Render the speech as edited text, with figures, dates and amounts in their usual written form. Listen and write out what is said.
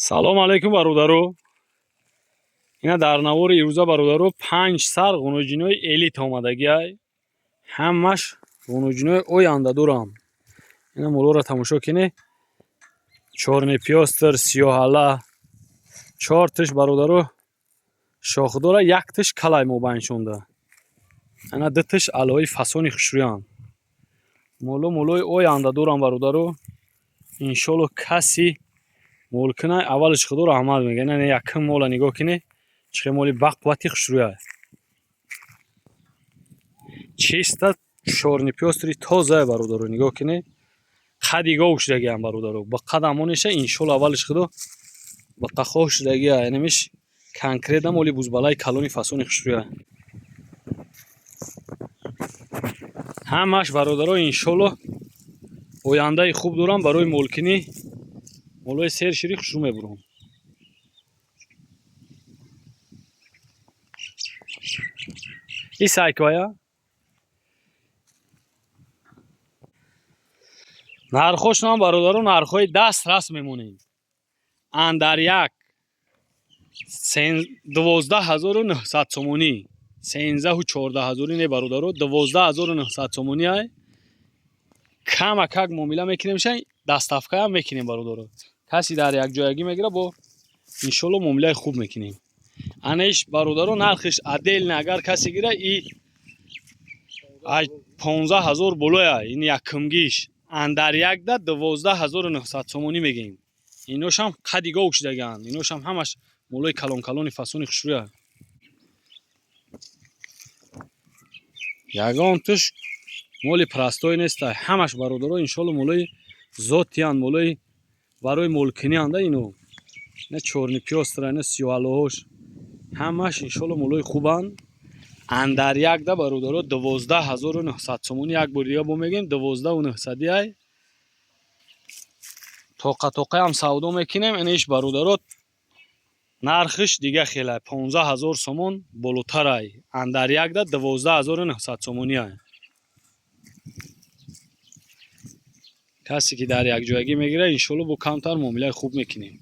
Салом алейкум, бародаро. Ина дар навори ирӯза, бародаро, панҷ сар ғуноҷинои элит омадагиай. Ҳамаш ғуноҷинои оянда дорам. Ина молоро тамошо кине. Чёрный пёстрый, сиёҳала. Чор тиш, бародаро, шохдора, як тиш калай мобайншонда. Ана ду тиш алои фасони хушрӯянд. Моло молои оянда дорам, бародаро. Иншолло, каси молкунай, аввалиш Худо раҳмат мега. Ина якум мола нигоҳ кине, чӣ хел моли бақуввати хушрӯяй. Чиста чёрный пёстрый тозае, бародаро, нигоҳ кине. Қади гов шудагиам, бародаро. Ба қадамонеша, иншолло, аввалиш Худо ба қахо шудагия. Инамиш конкретно моли бузбалаи калони фасони хушрӯяй. Ҳамаш, бародаро, иншолло, ояндаи хуб дорам барои молкинӣ. Молои сершири хушрӯ мебурам. И сайквая? Нархошонам, бародаро, нархҳои даст рас мемонем. Андар як 12 900 сомонӣ. Сенздаҳу чордаҳ ҳазорӣ не, бародаро, 12 900 сомонӣ ай. Камакак муомила мекунем, ша доставкаам мекунем, бародаро. Каси дар якҷоягӣ мегира, бо иншолло муомилаи хуб мекунем. Анеш, бародаро, нархиш отдельно, агар касе гира, и ай 15 000 болоя, ин якумгиш. Андар якда 12 900 сомонӣ мегӯем. Иношам қади гов шудагианд. Иношам ҳамаш молои калон-калони фасони хушрӯя. Ягон туш моли простой нестай. Ҳамаш, бародаро, иншолло, молои зотиянд, молои барои молкинианда ино. Ина чёрный пёстрый, ина сиёҳалоҳош. Ҳамаш, иншолло, молои хубанд. Андар якда, бародаро, 12 900 сомонӣ, як бори дига бо мегӯем, дувоздаҳу нӯҳсадӣ ай. Тоқа тоқаам савдо мекунем, иниш, бародаро, нархиш дига хелай, 15 000 сомон болотарай. Андар якда 12 900 сомонӣ ай. Касе ки дар якҷоягӣ мегирад, иншолло, бо камтар муомилаи хуб мекунем.